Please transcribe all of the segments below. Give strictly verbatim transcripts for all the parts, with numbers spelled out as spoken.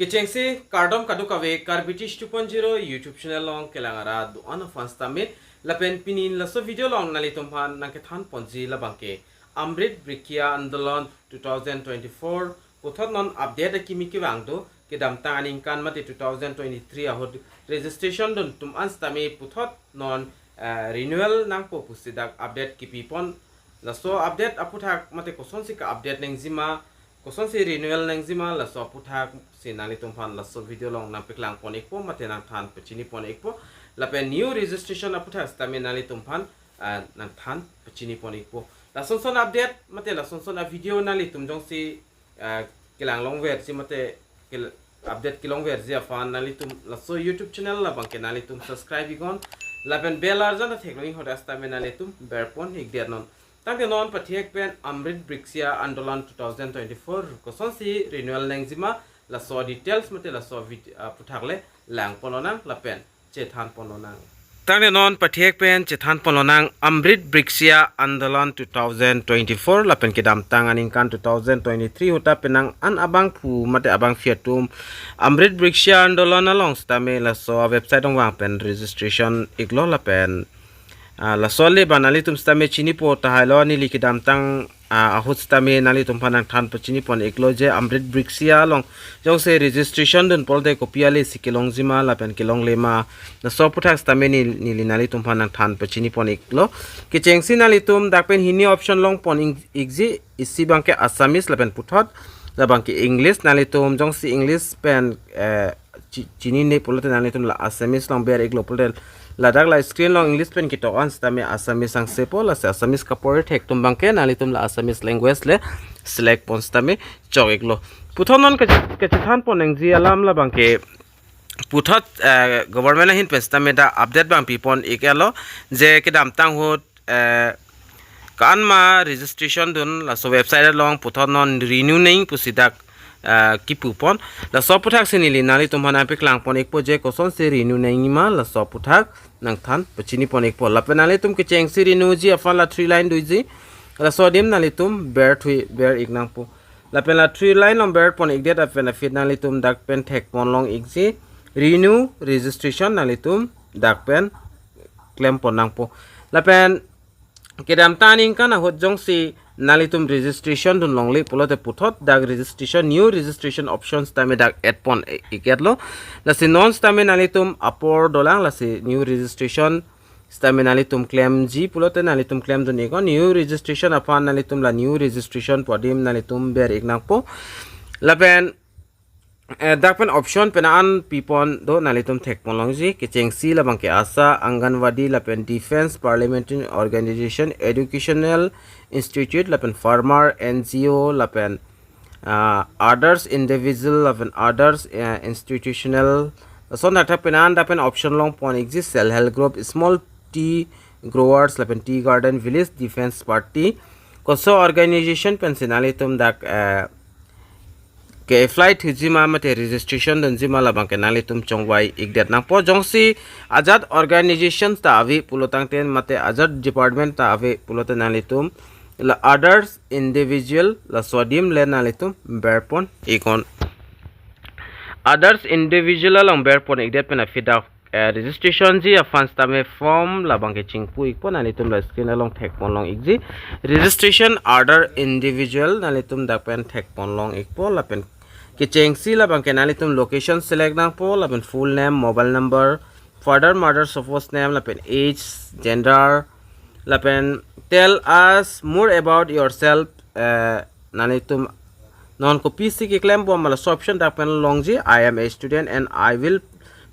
Kechengsi kardom kadokave Karbi Tish two point zero YouTube channel along kelang arat do-an aphan sitame lapen pini laso video along nanglitum aphan nangkethan ponji labangke Amrit Brikshya Andolon two thousand twenty-four puthot non update akimi kevang do, kedamtang aningkan mate two thousand twenty-three ahut registration dun atum an sitame puthot non, eh, renewal nangpo pusi dak update kipipon. Laso update aputhak mate kosonsi ka-update nangjima, kosonsi renewal nangjima, laso aputhak si nanglitum aphan laso video along nangpaklang pon ikpo mate nangthan pachini pon ikpo. Lapen new registration aputhak sitame nanglitum aphan, ah, nangthan pachini pon ikpo. Lasonson update mate lasonson a-video nanglitum jongsi, ah, kelang longverji mate kel-, update kelongverji aphan nanglitum laso YouTube channel labangke nanglitum subscribe iknon. Lapen bell arjan ta theklong iknon, hadak sitame nanglitum berpon ikdet non. Tangte non pathek pen Amrit Brikshya Andolon two thousand twenty-four kosonsi renewal nangjima, laso details mate laso vid-, ah, aputhak le lang pon lonang lapen chethan pon lonang. Tangte non pathek pen chethan pon lonang Amrit Brikshya Andolon two thousand twenty-four lapen kedamtang aningkan two thousand twenty-three ahut ta penang an abangphu mate abangphi atum Amrit Brikshya Andolon along sitame laso website along vang pen registration iklo lapen, ah, laso le ba nanglitum sitame chinipo tahai lo, neli kedamtang, ah, ahut sitame nanglitum aphan nangthan pachini pon iklo je Amrit Brikshya along jongsi registration dun pulote kopi ale si kelongjima lapen kelonglema, laso aputhak sitame ne-, neli nanglitum aphan nangthan pachini pon iklo. Kechengsi nanglitum dak pen hini option long pon ing-, ikji, isi abangke Assamese lapen puthot labangke English. Nanglitum jongsi English pen, eh, chi-, chinine pulote nanglitum la Assamese along ber iklo pulote ladak la screen along English pen ketok an sitame Assamese angsepo, lasi Assamese kapor thek atum abangke nanglitum la Assamese language le select pon sitame chok iklo. Puthot non kache-, kachethan pon nangji alam labangke puthot, eh, government ahin pen sitame dak update abang pipon iklo je kedamtang ahut, eh, ko-an ma registration dun laso website along puthot non renew nang pusi dak, eh, kipupon. Laso aputhak si neli nanglitum aphan nangpaklang pon ikpo je kosonsi renew nangjima, laso aputhak nangthan pachini pon ikpo. Lapen nanglitum kechengsi renew ji aphan la three line doji, laso adim nanglitum berthui ber ik nangpo. Lapen la three line along ber pon ikdet aphi aphi nanglitum dak pen thek pon long ikji, renew registration nanglitum dak pen klem pon nangpo. Lapen kedamtang aningkan ahut jongsi nanglitum registration dun longle pulote puthot dak registration, new registration option sitame dak add pon i-, iketlo. Lasi non sitame nanglitum apor dolang, lasi new registration sitame nanglitum klemji pulote nanglitum klem dun iknon. New registration aphan nanglitum la new registration pu adim nanglitum ber ik nangpo. Lapen, eh, dak pen option penang an pipon do, nanglitum thek pon longji. Kechengsi labangke ASHA, Anganwadi lapen defense, parliamentary organization, educational institute lapen farmer, N G O lapen, ah, others individual lapen others, eh, institutional. Lason thakthak penang an dak pen option long pon ikji, self help group, small tea growers lapen tea garden, village defense party. Koso organization pensi nanglitum dak, eh, ke-apply thuji ma mate registration dunji ma labangke nanglitum chongvai ikdet nangpo. Jongsi ajat organization ta ave pulo tangte mate ajat department ta ave pulote nanglitum la others individual, laso adim le nanglitum ber pon iknon. Others individual along ber pon ikdet pen aphi dak, eh, registration ji aphan sitame form labangke chingpu ikpo, nanglitum la screen along thek pon long ikji. Registration other individual nanglitum dak pen thek pon long ikpo. Lapen kechengsi labangke nanglitum location select nangpo, lapen full name, mobile number, father mother, spouse name, lapen age, gender, lapen tell us more about yourself, eh, nanglitum non kopisi keklem bom ma laso option dak pen longji. I am a student and I will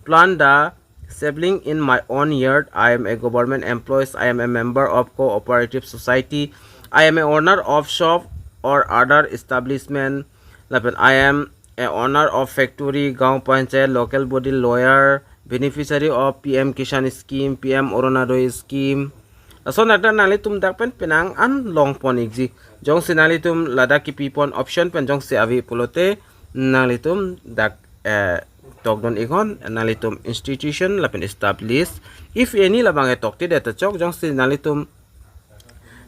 plant the sapling in my own yard. I am a government employee. I am a member of cooperative society. I am a owner of shop or other establishment. Lapen I am a owner of factory, gaon panchayat, local body, lawyer, beneficiary of P M Kisan scheme, P M Orunodoi scheme. Lason dak nanglitum dak pen penang an long pon ikji. Jongsi nanglitum ladak kipi pon option pen jongsi ave pulote nanglitum dak, eh, tok dun iknon, nanglitum institution lapen establish. If any labangke tokte det ta chok, jongsi nanglitum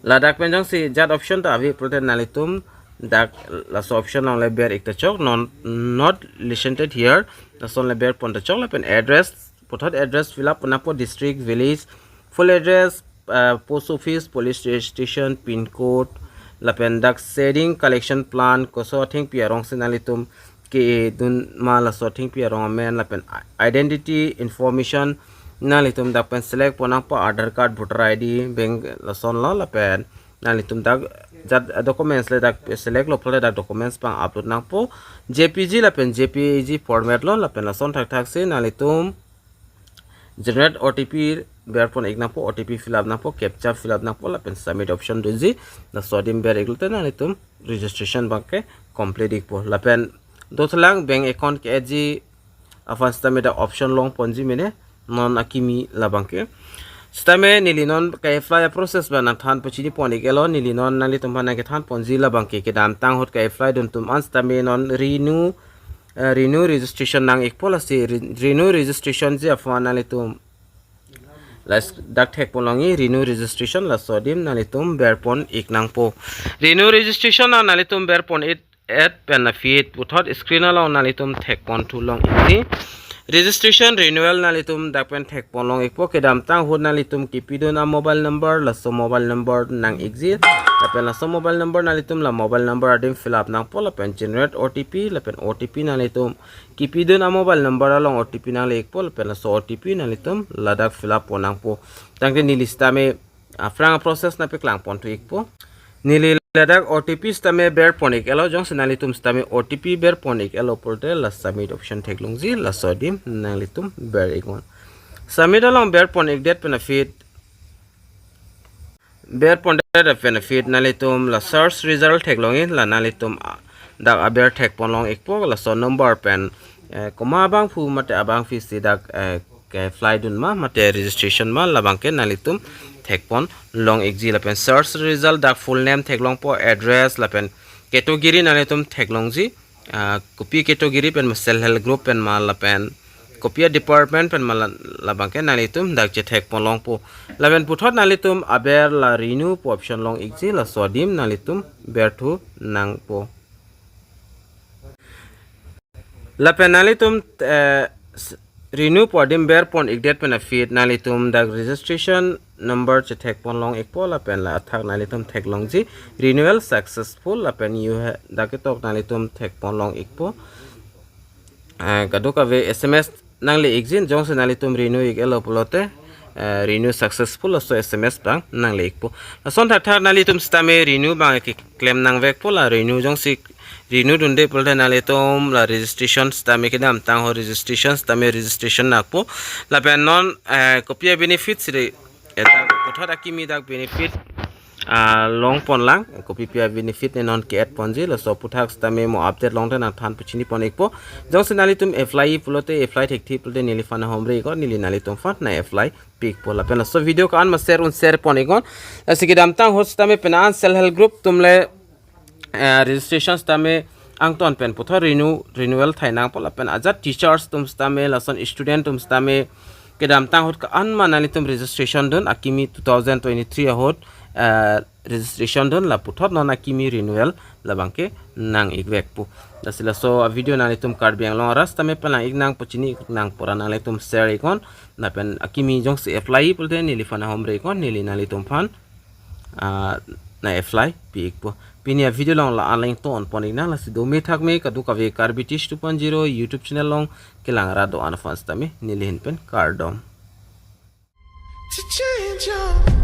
ladak pen jongsi jat option ta ave pulote nanglitum dak laso option along le ber ik ta chok, non not listed here, lason le ber pon ta chok. Lapen address, puthot address fill up pon nangpo, district, village, full address, uh, post office, police station, pin code, lapen dak seeding collection plan, koso athengpi arong si nanglitum ke-e dun ma, laso athengpi arong amen, lapen identity information nanglitum dak pen select pon nangpo, Aadhaar card, voter I D, bank, lason lo. Lapen nanglitum dak jat documents le dak select lo pulote dak documents abang upload nangpo, J P G lapen J P E G format lo. Lapen lason thakthak si nanglitum generate O T P ber pon ik nangpo, O T P fill up nangpo, captcha fill up nangpo, lapen submit option doji. Laso adim ber ik lote nanglitum registration abangke complete ikpo. Lapen dothelang bank account ke-etji aphan sitame dak option long ponji mene, non akimi labangke. Sitame neli non ke-apply process abang nangthan pachini pon ik-elo, neli non nanglitum aphan nangkethan ponji labangke. Kedamtang ahut ke-apply dun atum an sitame non renew, eh, renew registration nang ikpo. Lasi re-, renew registration ji aphan nanglitum lasi dak thek pon longji renew registration, laso adim nanglitum ber pon ik nangpo. Renew registration na nanglitum ber pon ik et pen aphi puthot screen along nanglitum thek pon thu long ikji. Registration renewal nanglitum dak pen thek pon long ikpo. Kedamtang ahut nanglitum kipi dun a-mobile number, laso mobile number nang ikji. Lapen laso mobile number nanglitum la mobile number adim fill up nangpo, lapen generate O T P, lapen O T P nanglitum kipi dun a-mobile number along O T P nangle ikpo, lapen laso O T P nanglitum ladak fill up pon nangpo. Tangte neli sitame aphrang process nangpeklang pon thu ikpo. Neli ladak O T P sitame ber pon ik-elo, jongsi nanglitum sitame O T P ber pon ik-elo pulote la submit option thek longji, laso adim nanglitum ber iknon. Submit along ber pon ikdet pen aphi, ber pondet pen aphi nanglitum la search result thek longji, la nanglitum a-, dak aber thek pon long ikpo, laso number pen, eh, komat abangphu mate abangpi si dak, eh, ke-apply dun ma mate registration ma, labangke nanglitum thek pon long ikji. Lapen search result dak full name thek longpo, address lapen category nanglitum thek longji, ah, kopi category pen ma, self help group pen ma, lapen kopi a-department pen ma, la, labangke nanglitum dak chethek pon longpo. Lapen puthot nanglitum aber la renew pu option long ikji, laso adim nanglitum ber thu nangpo. Lapen nanglitum, eh, s-, renew pu adim ber pon ikdet pen aphi nanglitum dak registration number chethek pon long ikpo, lapen la athak nanglitum thek longji renewal successful, lapen you ha-, dak ketok nanglitum thek pon long ikpo. Eh, kadokave S M S nangle ikji, jongsi nanglitum renew ik-elo pulote, eh, renew successful, laso S M S abang nangle ikpo. Lason thakthak nanglitum sitame renew abang keklem nangvekpo. La renew jongsi renew dunde pulote nanglitum la registration sitame kedamtang ahut registration sitame registration nangpo. Lapen non, eh, kopi a-benefits re, eh, dak puthot akimi dak benefit, ah, long pon lang, kopi pi a-benefit ne non ke-add ponji, laso aphuthak sitame mo update longte nangthan pachini pon ikpo. Jongsi nanglitum apply pulote, apply thekthe pulote neliphan homri iknon, neli nanglitum aphan nang-apply pi ikpo. Lapen laso video ko-an ma share un share pon iknon. Lasi kedamtang ahut sitame penang an self help group atum le, eh, registration sitame angton pen puthot renew, renewal thai nangpo, lapen ajat teachers atum sitame, lason student atum sitame, kedamtang ahut ko-an ma nanglitum registration dun, akimi two thousand twenty-three ahut, eh, registration dun, la puthot non akimi renewal labangke nang ikvekpo. Lasi laso a-video nanglitum Karbi Anglong arat sitame palang ik nang, pachini ik nang, pura nanglitum share iknon, lapen akimi jongsi apply pulote neliphan homri iknon, neli nanglitum aphan, ah, nang-apply pi ikpo. Pini a-video along la-an le ingtonpon ik nang, lasi dome thakme kadokave Karbi Teach two point zero YouTube channel along kelang rat do-an aphan sitame neli ahin pen kardom. To change your